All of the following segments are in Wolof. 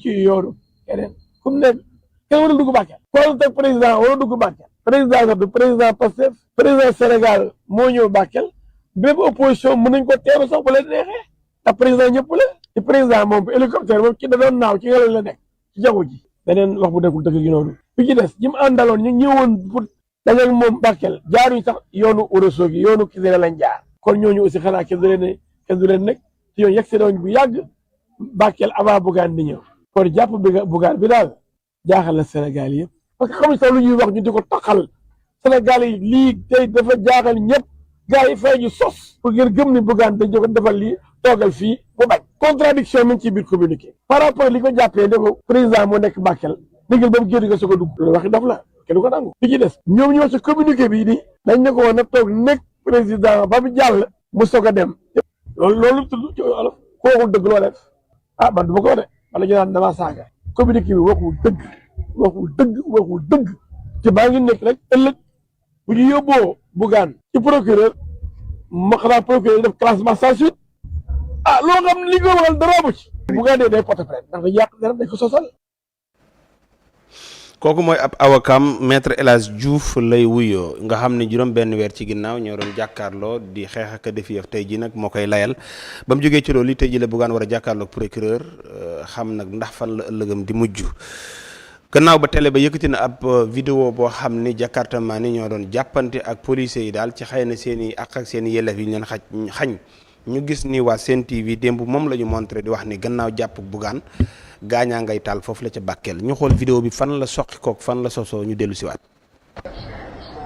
ci yoonu keneen comme ne kenn war a dugg Bakel kon teg président war a dugg Bakel président sax du président Pastef président Sénégal moo ñëw Bakel bépp opposition mën nañ ko teeru sax bu leen neexee te président ñëpp la te président moom hélicoptère moom ci da doon naaw ci ngelaw la nekk ci jaww ji beneen wax bu nekkul dëgg gi noonu bi ci des ñi mu àndaloon ñu ñëwoon pour dajeeg moom Bakel jaaruñ sax yoonu Ourossogui yoonu Kidira lañ jaar kon ñooñu aussi xanaa kenn du leen nekk ci yoon yegg si nañ bu yàgg Bakel avant Bougane di ñëw kon jàpp Bougane bi daal jaaxal la Sénégal yëpp parce que xam sax lu ñuy wax ñu di ko taxal Sénégal yi lii tey dafa jaaxal ñëpp gars yi fay ñu sos pour ngeen gëm ni Bougane dañ ko defal lii toogal fii bu bañ contradiction mi ngi ci biir communiqué par rapport li ko jàppee ne ko président moo nekk Bakel déggal ba mu génn nga soog a dugg loolu waxi dof la kenn du ko nangu bi ci des ñoom ñoo sa communiqué bii nii dañ ne ko woon na toog nekk président ba mu jàll mu soog a dem loolu tudd ci olof ku waxul dëgg loo def ah man du ma ko de wala ñu naan damaa saaga communiqué bi waxul dëgg te maa ngi nekk rek ëllëg bu ñu yóbboo Bougane ci procureur ma xanaa procureur def classement sans suite ah loo xam li nga waxal dara bu ci Bougane dee day porte plainte ndax dañ yàq dara dañ ko sosal. kooku mooy ab awakam maître El Hadj Diouf lay wuyoo nga xam ne juróom benn weer ci ginnaaw ñoo doon jàkkaarloo di xeex ak def yëf tey ji nag moo koy layal ba mu jógee ci loolu tey ji la Bougane war a jàkkaarloo procureur xam nag ndax fan la ëllëgam di mujj gannaaw ba télé ba yëkkati na ab vidéo boo xam ni jakartamaan yi ñoo doon jàppante ak policiers yi daal ci xëy na seen i ak seen i yelleef yi ñu leen xañ ñu gis ni waa Sen TV démb moom la ñu montré di wax ni gannaaw jàpp Bougane gaañaa ngay taal foofu la ca Bakel ñu xool vidéo bi fan la soqi kook fan la sosoo ñu dellu si waat.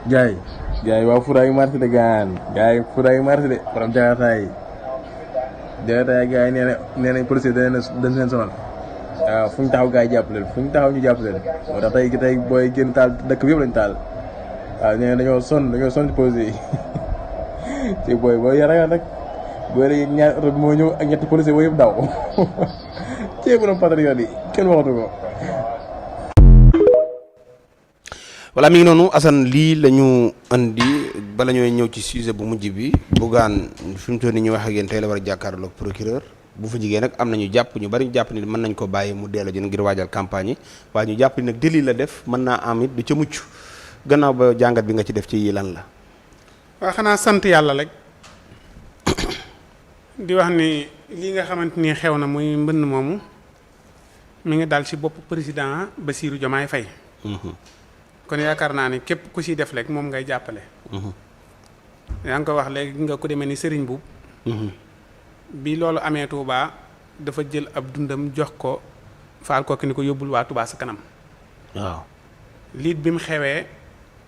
gaay waa Fouta yi marché de gaan gaay Fouta yi marché de borom jakartaay gaay nee nañ policier dañ leen sonal waaw fu ñu taxaw gaay jàpp leen fu ñu taxaw ñu jàpp leen moo tax tey booy génn taal dëkk bi yëpp lañ taal waaw nee dañoo sonn ci policier yi ci booy yara nag booy la ñaar oto bi moo ñëw ak ñetti policier boo yëpp daw ci borom patriote yi kenn waxatu ko. voilà mi ngi noonu Assane lii la ñu andi bala ñooy ñëw ci sujet bu mujj bi Bougane fi mu toll nii ñu wax ak yéen tey la war a jàkkaarloog procureur bu fa jigéen nag am na ñu bari ñu jàpp ni mën nañ ko bàyyi mu dellu ji ngir waajal campagne yi waaye ñu jàpp ni nag délit la def mën naa am it du ca mucc gannaaw ba jàngat bi nga ci def ci yi lan la. waaw xanaa sant yàlla rek di wax ni lii nga xamante ni xew na muy mbënn moomu mi ngi dal ci bopp président Bassirou Diomaye Faye. kon yaakaar naa ni képp ku ci def rek moom ngay jàppale. yaa ngi ko wax léegi nga ko demee ni Serigne Boub. bi loolu amee Touba dafa jël ab dundam jox ko faal ko ki ni ko yóbbul waa Touba sa kanam. waaw liit bi mu xewee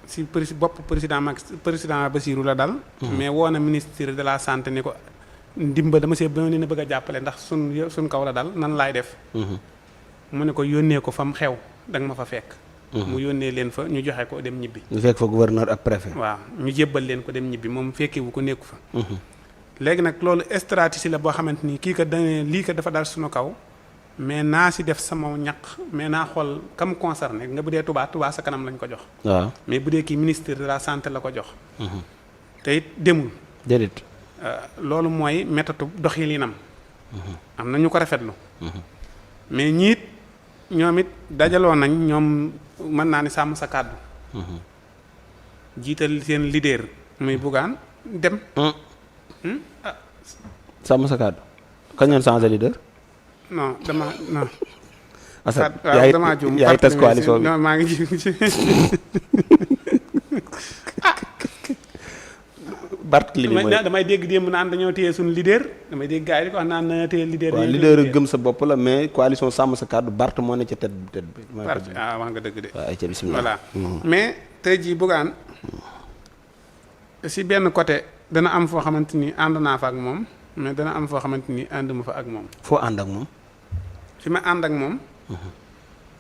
ci bopp président Bassirou la dal. mais woo na ministre de la santé ni ko ndimbal dama see ba ne bëgg a jàppale ndax suñ kaw la dal nan laay def. mu ne ko yónnee ko fa mu xew danga ma fa fekk. mu yónnee leen fa ñu joxe ko dem ñibbi. ñu fekk fa gouverneur ak préfet. waaw ñu jébbal leen ko dem ñibbi moom fekkewu ko nekku fa. léegi nag loolu stratégie la boo xamante ni kii kat lii kat dafa dal suñu kaw mais naa si def sama ñaq mais naa xool kam concerné nga bu dee Touba sa kanam lañ ko jox. waaw mais bu dee kii ministère de la santé la ko jox. te it demul. déedéet. loolu mooy méthode doxilinam. am na ñu ko rafetlu. mais ñiit ñoom it dajaloo nañ ñoom mën naa ni sàmm sa kàddu. jiital seen leader muy Bougane dem. sàmm sa kàddu kañ ngeen changé leader. non non. Assane damaa juum yaay tas coalition bi non maa ngi ji. Barthélémy mooy damay dégg démb naan dañoo téye suñu leader damay dégg gars yi di ko wax naan na téye leader. waaw leader gëm sa bopp la mais coalition sàmm sa kàddu Bart moo ne ca tête bi. Bart wax nga dëgg de. waaw ay ca bismillah. voilà mais tey jii Bougane si benn côté dana am foo xamante ni ànd naa fa ak moom mais dana am foo xamante ni ànd ma fa ak moom. foo ànd ak moom. fi ma ànd ak moom.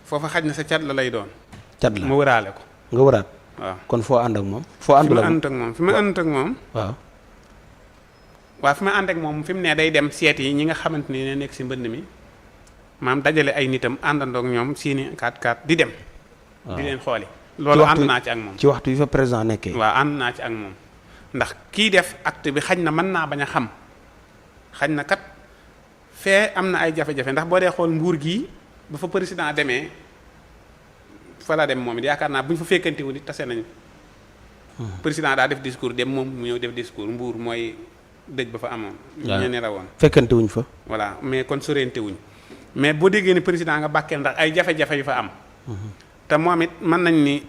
foofa xaj na sa cat la lay doon. cat la ma wëraale ko. nga wëraat. waaw kon foo ànd ak moom. foo àndul ak moom fi ma ànd ak moom. waaw. waaw fi ma ànd ak moom fi mu ne day dem seet yi ñi nga xamante ni ne nekk si mbënd mi maam dajale ay nitam àndandoog ñoom seeni 4x4 di dem. di leen xooli. loolu ànd naa ci ak moom ci waxtu yi fa président nekkee. waaw ànd naa ci ak moom ndax kii def acte bi xaj na mën naa bañ a xam xaj na kat fee am na ay jafe-jafe ndax boo dee xool nguur gii ba fa président demee fa la dem moom it yaakaar naa bu ñu fa fekkante wu nit tase nañu. président daa def discours dem moom mu ñëw def discours Mbour mooy dëj ba fa amoon. waaw ñu ne la woon. fekkante wuñ fa. voilà mais kon sorente wuñ mais boo déggee ni président nga Bakel ndax ay jafe-jafe yu fa am. te moom it mën nañ ni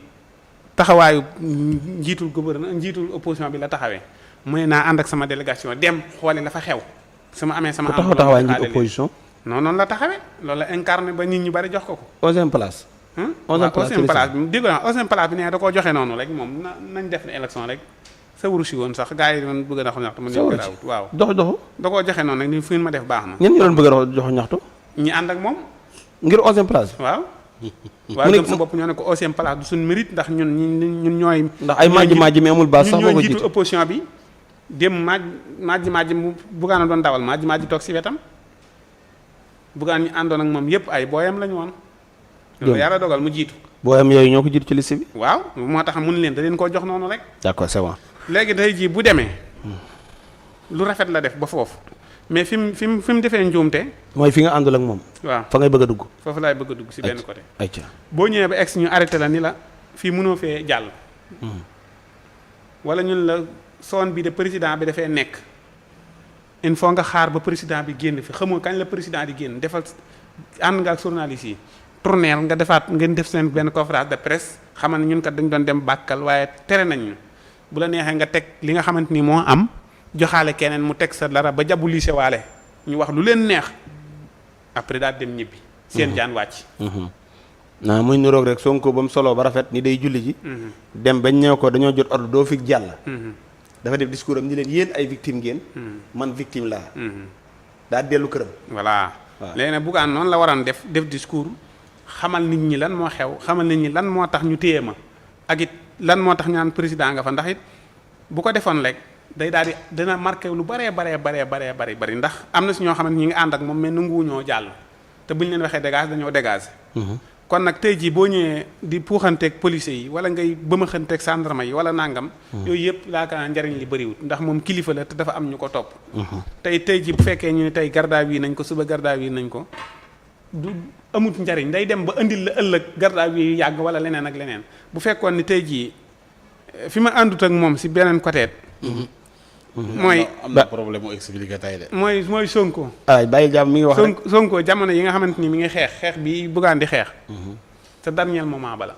taxawaayu njiitul gouverneur njiitul opposition bi la taxawee mooy naa ànd ak sama délégation dem xooli la fa xew. su ma amee sama ku taxaw taxawaay njiit opposition. non noonu la taxawee loolu la incarné ba nit ñu bari jox ko ko. onzième place. onzième place bi dégg naa onzième place bi nee da koo joxe noonu rek moom nañ def ne élection rek sa wuru si woon sax gars yi doon bëgg a dox ñaxtu. sa wuru si waaw doxu. da koo joxe noonu rek ni fu ma def baax na. ñenn ñi doon bëgg a dox ñaxtu. ñi ànd ak moom. ngir onzième place. waaw. waaw gëm sa bopp ñoo ne ko onzième place du suñu mérite ndax ñun ñooy. ndax ay maaji mi amul base sax moo ko jiite ñun ñooy jiitu opposition bi. dem maaji mu Bougane doon dawal maaji toog si wetam Bougane ñu àndoon ak moom yëpp ay booyam lañu woon. loolu yàlla dogal mu jiitu. booyam yooyu ñoo ko jiitu ci liste bi. waaw moo tax mun leen da leen koo jox noonu rek. d'accord c'est bon. léegi tey jii bu demee lu rafet la def ba foofu mais fi mu defee njuumte. mooy fi nga àndul ak moom. waaw fa ngay bëgg a dugg. foofu laay bëgg a dugg si benn côté. ayca boo ñëwee ba ex ñu arrêté la ni la fii mënoo fee jàll. wala ñun la zone bi de président bi dafay nekk il faut nga xaar ba président bi génn fi xamoo kañ la président di génn defal ànd nga ak journaliste yi tourneel nga defaat ngeen def seen benn conférence de presse xamal ne ñun kat dañ doon dem Bakkal waaye tere nañ ñu bu la neexee nga teg li nga xamante ni moo am joxaale keneen mu teg sa dara ba jabu lycée waale ñu wax lu leen neex après daal dem ñibbi. seen jaan wàcc. naa muy niroog rek Sonko ba mu solo ba rafet ni day julli ji. dem bañ ñëw ko dañoo jot ordre doo fi jàll. dafa def discours am ni leen yéen ay victime ngeen. man victime laa. daa dellu këram. voilà léegi nag Bougane noonu la waroon def discours xamal nit ñi lan moo xew xamal nit ñi lan moo tax ñu téye ma ak it lan moo tax ñu naan président nga fa ndax it bu ko defoon rek day daal di dina marqué lu bari ndax am na si ñoo xamante ñi ngi ànd ak moom mais nanguwuñoo jàll te buñ leen waxee dégage dañoo dégagé. kon nag tey jii boo ñëwee di puuxanteeg policiers yi wala ngay bëmaxanteeg gendarme yi wala nangam. yooyu yëpp laakaar njariñ li bëriwut ndax moom kilifa la te dafa am ñu ko topp. tey jii bu fekkee ñu ne tey garde à vue nañ ko suba garde à vue nañ ko du amut njariñ day dem ba indil la ëllëg garde à vue yu yàgg wala leneen ak leneen bu fekkoon ni tey jii fi ma àndut ak moom si beneen côté. mooy am na problème mu expliqué tey de. mooy Sonko. ay bàyyi jàmm mi ngi wax rek Sonko jamono yi nga xamante ni mi ngi xeex bi Bougane di xeex. te dernier moment ba la.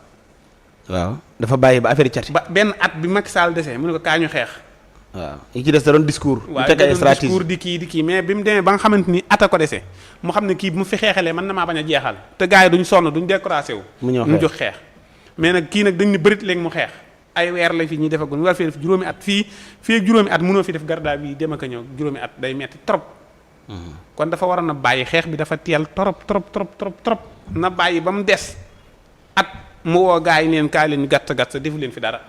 waaw dafa bàyyi ba affaire cati. ba benn at bi Macky Sall desee mu ne ko kaa ñu xeex. waaw yi ci des da doon discours. waaw teg ay stratégie discours di kii mais bi mu demee ba nga xamante ni at a ko desee mu xam ne kii bu mu fi xeexalee mën na maa bañ a jeexal. te gars yi duñ sonn duñ découragé wu. mu jox xeex mais nag kii nag dañ ni bërit léegi mu xeex. ay weer la fi ñuy defagul ñu war fee def juróomi at fii ak juróomi at mënoo fi def garda bi dem ak a ñëw juróomi at day metti trop. kon dafa waroon a bàyyi xeex bi dafa teel trop na bàyyi ba mu des at mu woo gars yi neen kaay leen ñu gàtt defu leen fi dara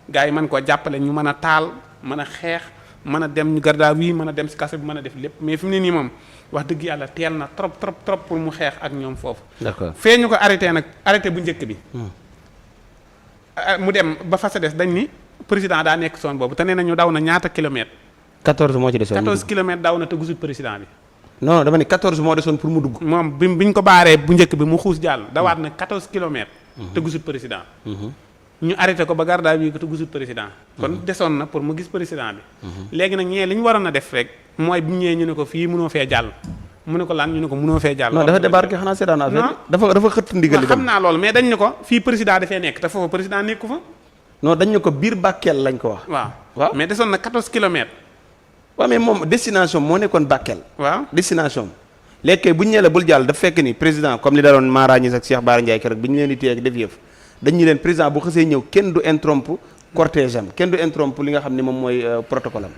gars yi mën koo jàppale ñu mën a taal mën a xeex mën a dem ñu garda bi mën a dem si kaso bi mën a def lépp mais fi mu ne nii moom wax dëgg yàlla teel na trop pour mu xeex ak ñoom foofu. d'accord fee ñu ko arrêté nag arrêté bu njëkk bi. mu dem ba fa sa des dañ ni président daa nekk zone boobu te nee nañu daw na ñaata kilomètres. 14 moo ci desoon 14 kilomètres daw na te gisul président bi. non dama ne 14 moo desoon pour mu dugg. moom biñ ko baaree bu njëkk bi mu xuus jàll. dawaat na 14 kilomètres. te gisul président. ñu arrêté ko ba garde à vue ko te gisul président. kon desoon na pour mu gis président bi. léegi nag ñee li ñu waroon a def rek mooy bu ñëwee ñu ne ko fii mënoo fee jàll. mu ne ko lan ñu ne ko mënoo fee jàll. non dafa débarqué xanaa seetaan affaire dafa xëtt ndigal li xam naa loolu mais dañ ne ko fii président dafee nekk te foofu président nekku fa. non dañ ne ko biir Bakel lañ ko wax. waaw mais desoon na 14 kilomètres. waaw mais moom destination moo nekkoon Bakel. waaw destination léegi bu ñu nee la bul jàll dafa fekk ni président comme li daloon Mara Niasse ak Cheikh Bara Ndiaye keroog bi ñu leen di téye ak def yëf dañ ñu leen président bu xësee ñëw kenn du interrompre cortège am kenn du interrompre li nga xam ne moom mooy protocole am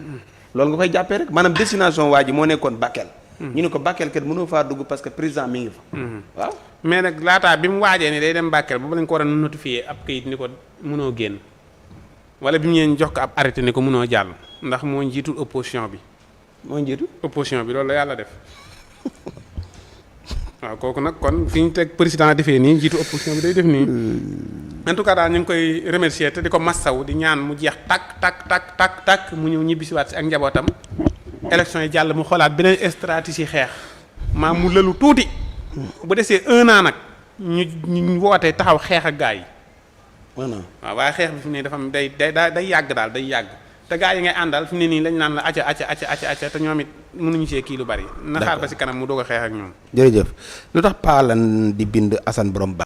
loolu nga koy jàppee rek maanaam destination waa ji moo nekkoon Bakel. ñu ne ko Bakel kat mënoo faa dugg parce que président mi ngi fa. waaw mais nag laataa bi mu waajee ni day dem Bakel boobu lañ ko war a notifier ab kayit ni ko mënoo génn wala bi mu ñëwee jox ko ab arrêté ni ko mënoo jàll ndax moo njiitul opposition bi. moo njiitu opposition bi loolu la yàlla def waaw kooku nag kon fi ñu teg président defee nii njiitu opposition bi day def nii. en tout cas daal ñu ngi koy remercier te di ko massaw di ñaan mu jeex takk mu ñëw ñibbisiwaat si ak njabootam. élection yi jàll mu xoolaat beneen stratégie xeex maa mu lëlu tuuti bu desee 1 an nag ñu wootee taxaw xeex ak gaa yi. maanaam waaw waaye xeex bi fi mu ne dafa day yàgg daal day yàgg te gaa yi ngay àndal fi mu ne nii lañ naan la acca te ñoom it mënuñu see kii lu bari. na xaar ba si kanam mu doog a xeex ak ñoom. jërëjëf lu tax paalan di bind Assane borom